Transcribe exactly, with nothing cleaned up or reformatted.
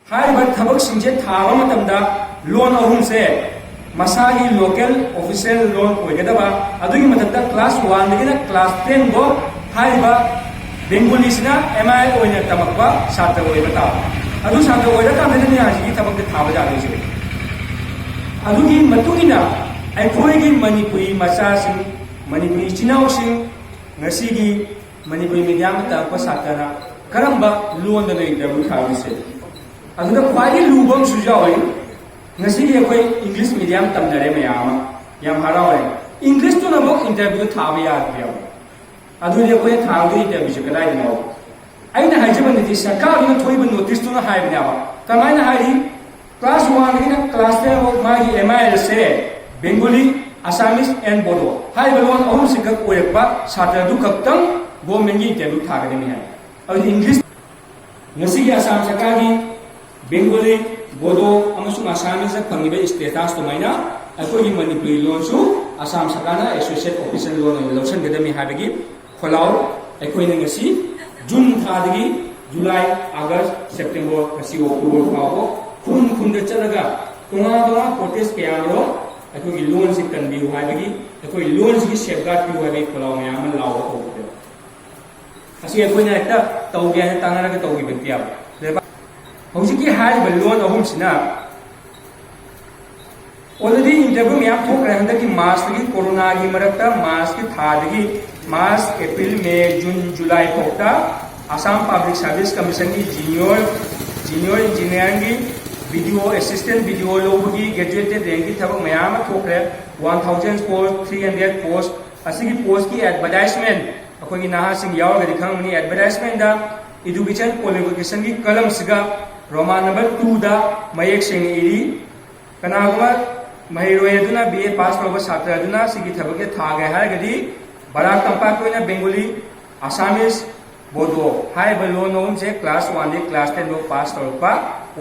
ꯍꯥꯏꯔꯤꯕ ꯊꯕꯛꯁꯤꯡꯁꯦ ꯊꯥꯕ ꯃꯇꯝꯗ ꯂꯣꯟ ꯑꯍꯨꯝꯁꯦ ꯃꯁꯥꯒꯤ local official ꯂꯣꯟ ꯑꯣꯏꯒꯗꯕ, ꯑꯗꯨꯒꯤ ꯃꯊꯛꯇ class one ꯗꯒꯤꯅ class ten ꯐꯥꯎ ꯍꯥꯏꯔꯤꯕ Bengali ꯁꯤꯅ M I L ꯑꯣꯏꯅ ꯇꯝꯃꯛꯄ ꯁꯥꯇ꯭ꯔ ꯑꯣꯏꯕ ꯇꯥꯕ꯫ ꯑꯗꯨ ꯁꯥꯇ꯭ꯔ ꯑꯣꯏꯔꯀꯥꯟꯗꯅꯦ ꯍꯧꯖꯤꯛꯀꯤ ꯊꯕꯛꯇ ꯊꯥꯕ ꯌꯥꯗꯣꯏꯁꯦ꯫ ꯑꯗꯨꯒꯤ ꯃꯇꯨꯡ ꯏꯟꯅ ꯑꯩꯈꯣꯏꯒꯤ ꯃꯅꯤꯄꯨꯔꯤ ꯃꯆꯥꯁꯤꯡ, ꯃꯅꯤꯄꯨꯔꯤ ꯏꯆꯤꯟ ꯏꯅꯥꯎꯁꯤꯡ, ꯉꯁꯤꯒꯤ ꯃꯅꯤꯄꯨꯔꯤ medium ꯇꯝꯃꯛꯄ ꯁꯥꯇ꯭ꯔꯅ ꯀꯔꯝꯕ ꯂꯣꯟꯗꯅꯣ interview ꯊꯥꯗꯣꯏꯁꯦ? ꯑꯗꯨꯗ ꯈ꯭ꯋꯥꯏꯗꯒꯤ ꯂꯨꯕ ꯑꯃꯁꯨ ꯌꯥꯎꯔꯤ꯫ ꯉꯁꯤꯗꯤ ꯑꯩꯈꯣꯏ English medium ꯇꯝꯅꯔꯦ ꯃꯌꯥꯝ ꯑꯃ, ꯌꯥꯝ ꯍꯔꯥꯎꯔꯦ꯫ English ꯇꯨꯅ ꯑꯃꯨꯛ interview ꯊꯥꯕ ꯌꯥꯗ꯭ꯔꯦꯕ꯫ ꯑꯗꯨꯗꯤ ꯑꯩꯈꯣꯏꯅ ꯊꯥꯗꯣꯏ interview ꯁꯦ ꯀꯗꯥꯏꯗꯅꯣ? ꯑꯩꯅ ꯍꯥꯏꯖꯕ ꯅꯠꯇꯦ, ꯁꯔꯀꯥꯔꯗꯨꯅ ꯊꯣꯛꯏꯕ notice ꯇꯨꯅ ꯍꯥꯏꯕꯅꯦꯕ꯫ ꯀꯃꯥꯏꯅ ꯍꯥꯏꯔꯤ? Class one ꯗꯒꯤꯅ class ten ꯐꯥꯎ ꯃꯥꯒꯤ M I L say Bengali, Assamese and Bodo ꯍꯥꯏꯔꯤꯕ ꯂꯣꯟ ꯑꯍꯨꯝꯁꯤꯈꯛ ꯑꯣꯏꯔꯛꯄ ꯁꯥꯇ꯭ꯔꯗꯨ ꯈꯛꯇꯪ government ꯀꯤ interview ꯊꯥꯒꯗꯕꯅꯤ ꯍꯥꯏ꯫ ꯑꯗꯨꯗꯤ English, ꯉꯁꯤꯒꯤ ꯑꯁꯥꯝ ꯁꯔꯀꯥꯔꯒꯤ Bengali, Bodo ꯑꯃꯁꯨꯡ Assamese ꯇ ꯐꯪꯉꯤꯕ status ꯑꯗꯨꯃꯥꯏꯅ ꯑꯩꯈꯣꯏꯒꯤ ꯃꯅꯤꯄꯨꯔꯤ ꯂꯣꯟꯁꯨ ꯑꯁꯥꯝ ꯁꯔꯀꯥꯔꯅ associate official ꯂꯣꯟ ꯑꯣꯏꯅ ꯂꯧꯁꯤꯟꯒꯗꯕꯅꯤ ꯍꯥꯏꯕꯒꯤ ꯈꯣꯜꯂꯥꯎ ꯑꯩꯈꯣꯏꯅ ꯉꯁꯤ June ꯊꯥꯗꯒꯤ July, August, September, ꯉꯁꯤ October ꯐꯥꯎꯕ ꯈꯨꯟ ꯈꯨꯟꯗ ꯆꯠꯂꯒ ꯇꯣꯉꯥꯟ ꯇꯣꯉꯥꯟꯕ protest ꯀꯌꯥ ꯑꯃꯔꯣꯝ ꯑꯩꯈꯣꯏꯒꯤ ꯂꯣꯟꯁꯤ ꯀꯟꯕꯤꯌꯨ ꯍꯥꯏꯕꯒꯤ, ꯑꯩꯈꯣꯏ ꯂꯣꯟꯁꯤꯒꯤ safeguard ꯄꯤꯌꯨ ꯍꯥꯏꯕꯒꯤ ꯈꯣꯜꯂꯥꯎ ꯃꯌꯥꯝ ꯑꯃ ꯂꯥꯎꯕ ꯍꯧꯈ꯭ꯔꯦ꯫ ꯑꯁꯤ ꯑꯩꯈꯣꯏꯅ ꯍꯦꯛꯇ ꯇꯧꯒꯦ ꯍꯥꯏꯅ ꯇꯥꯟꯅꯔꯒ ꯇꯧꯈꯤꯕ ꯅꯠꯇꯦꯕ꯫ ꯂꯩꯕꯥꯛ, ꯍꯧꯖꯤꯛꯀꯤ ꯍꯥꯏꯔꯤꯕ ꯂꯣꯟ ꯑꯍꯨꯝꯁꯤꯅ already interview ꯃꯌꯥꯝ ꯊꯣꯛꯈ꯭ꯔꯦ꯫ ꯍꯟꯗꯛꯀꯤ March ꯇꯒꯤ, ꯀꯣꯔꯣꯅꯥꯒꯤ ꯃꯔꯛꯇ March ꯀꯤ ꯊꯥꯗꯒꯤ, March, April, May, June, July ꯐꯥꯎꯗ Assam Public Service Commission ꯒꯤ junior, junior engineer ꯒꯤ, B D O, assistant B D O ꯂꯧꯕꯒꯤ, graduated rank ꯀꯤ ꯊꯕꯛ ꯃꯌꯥꯝ ꯑꯃ ꯊꯣꯛꯈ꯭ꯔꯦ꯫ One thousand post, three hundred post, ꯑꯁꯤꯒꯤ post ꯀꯤ advertisement ꯑꯩꯈꯣꯏꯒꯤ ꯅꯍꯥꯁꯤꯡ ꯌꯥꯎꯔꯒꯗꯤ ꯈꯪꯉꯝꯒꯅꯤ꯫ Advertisement ꯇ education qualification ꯒꯤ column ꯁꯤꯒ Roman number two ꯗ ꯃꯌꯦꯛ ꯁꯦꯡꯅ ꯏꯔꯤ, "ꯀꯅꯥꯒꯨꯝꯕ ꯃꯍꯩꯔꯣꯏ ꯑꯗꯨꯅ B A pass ꯇꯧꯔꯕ ꯁꯥꯇ꯭ꯔ ꯑꯗꯨꯅ ꯁꯤꯒꯤ ꯊꯕꯛꯁꯦ ꯊꯥꯒꯦ ꯍꯥꯏꯔꯒꯗꯤ ꯕꯔꯥꯛ ꯇꯝꯄꯥꯛꯀꯤ ꯑꯣꯏꯅ Bengali, Assamese, Bodo ꯍꯥꯏꯔꯤꯕ ꯂꯣꯟ ꯑꯍꯨꯝꯁꯦ class one ꯗꯒꯤ class ten ꯐꯥꯎ pass ꯇꯧꯔꯛꯄ